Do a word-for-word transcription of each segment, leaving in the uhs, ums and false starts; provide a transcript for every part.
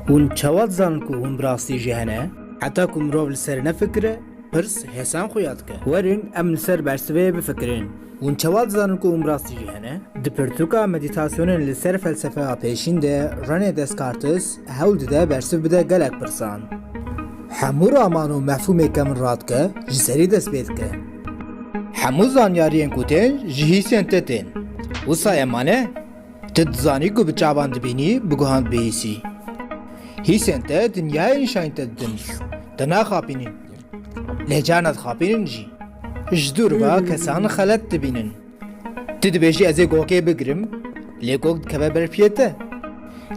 Hûn çawa dizanin ku hûn bi rastî jî hene? Heta ku mirov li ser nefikire, pirs hêsan xuya dike. Werin em li ser bersivê bifikirin. Hûn çawa dizanin ku hûn bi rastî jî hene? Di pirtûka Meditasyonên li ser felsefeya pêşîn de René Descartes hewl dide bersiv bide gelek pirsan. Hemû raman û mefhûmê ke min radike, ji serî dest pê dike. Hemû zanyariyên ku tên, ji hîsên te tên. Wisa ye mane? Tu dizanî ku bi çavan dibînî, bi guhan bihîsî. Hîsên te dinyayê nîşanî te didin. Te naxapînin. Lê carna dixapînin jî. Ji dûr ve kesan xelet dibînin. Tu dibêjî ez ê gokê bigirim, lê gok dikeve ber piyê te.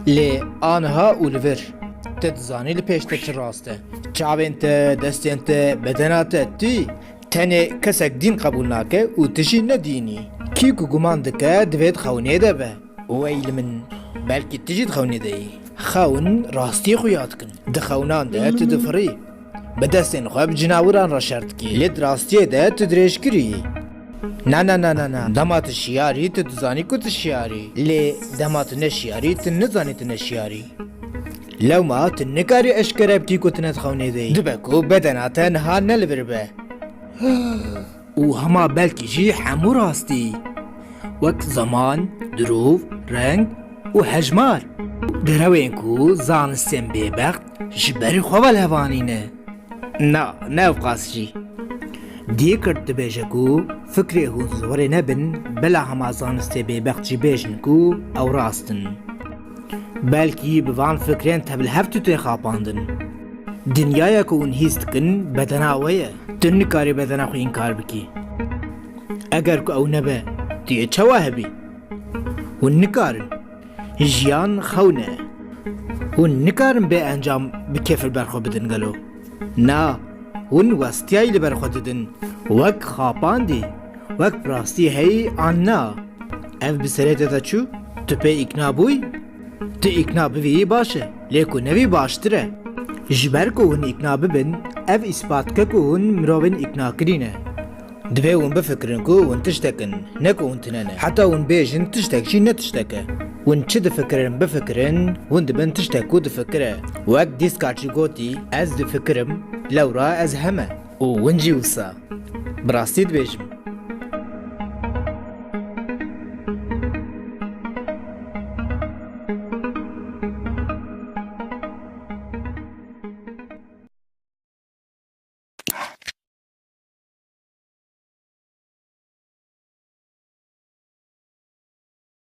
Lê aniha û li vir. Tu dizanî li pêş te çi rast e. Çavên te, destên te, bedena te, tu yî. Tenê kesek dîn qebûl nake û tu jî ne dîn î. Kî ku guman dike, divê di xewnê de be. Wey li min, belkî tu jî di xewnê de yî. Xewn rastî xuya dikin. Di xewnan de tu difirî. Bi destên xwe bi cinawiran re şer dikî. Lê di rastiyê de tu dirêjkirî yî. Na, na, na, na, na. Dema tu şiyar î, tu dizanî ku tu şiyar î. Lê dema tu ne şiyar î, tu nizanî tu ne şiyar î. Lewma tu nikarî eşkere bikî ku tu ne di xewnê de yî. Dibe ku bedena te niha ne li vir be. Û hema belkî jî hemû rastî, wek zeman, dirûv, reng û hejmar. Derewên ku zanistên bêbext ji berî xwe ve levanîne. Na, ne ewqas jî. Descartes dibêje ku fikrê hûn ziwirê nebin, bila hema zanistê bêbext jî bêjin ku ew rast in. Belkî bi van fikrên tevlihev tu tê xapandin. Dinyaya ku hûn hîs dikin, bedena we ye. Tu nikarî bedena xwe înkar bikî. Eger ku ew nebe, tu yê çawa hebî? Hûn nikarin. Jiyan xewn e. Hûn nikarin bê encam bi kêf li ber xwe bidin gelo? Na, hûn westiyayî li ber xwe didin. Wek xapandî, wek bi rastî heyî an na. Ev bi serê te de çû? Tu pê îkna bûyî? Tu îkna bivî baş e, lê ku nevî baştir e. Ji ber ku hûn îkna bibin, ev îspat dike ku hûn mirovên îknakirî ne. Divê hûn bifikirin ku hûn tiştek in, ne ku hûn tune ne. Heta hûn bêjin tiştek jî ne tiştek e. Hûn çi difikirin bifikirin, hûn dibin tiştek ku difikire. Wek Descartes jî gotî, ez difikirim, lewra ez heme. Û hûn jî wisa. Bi rastî dibêjim.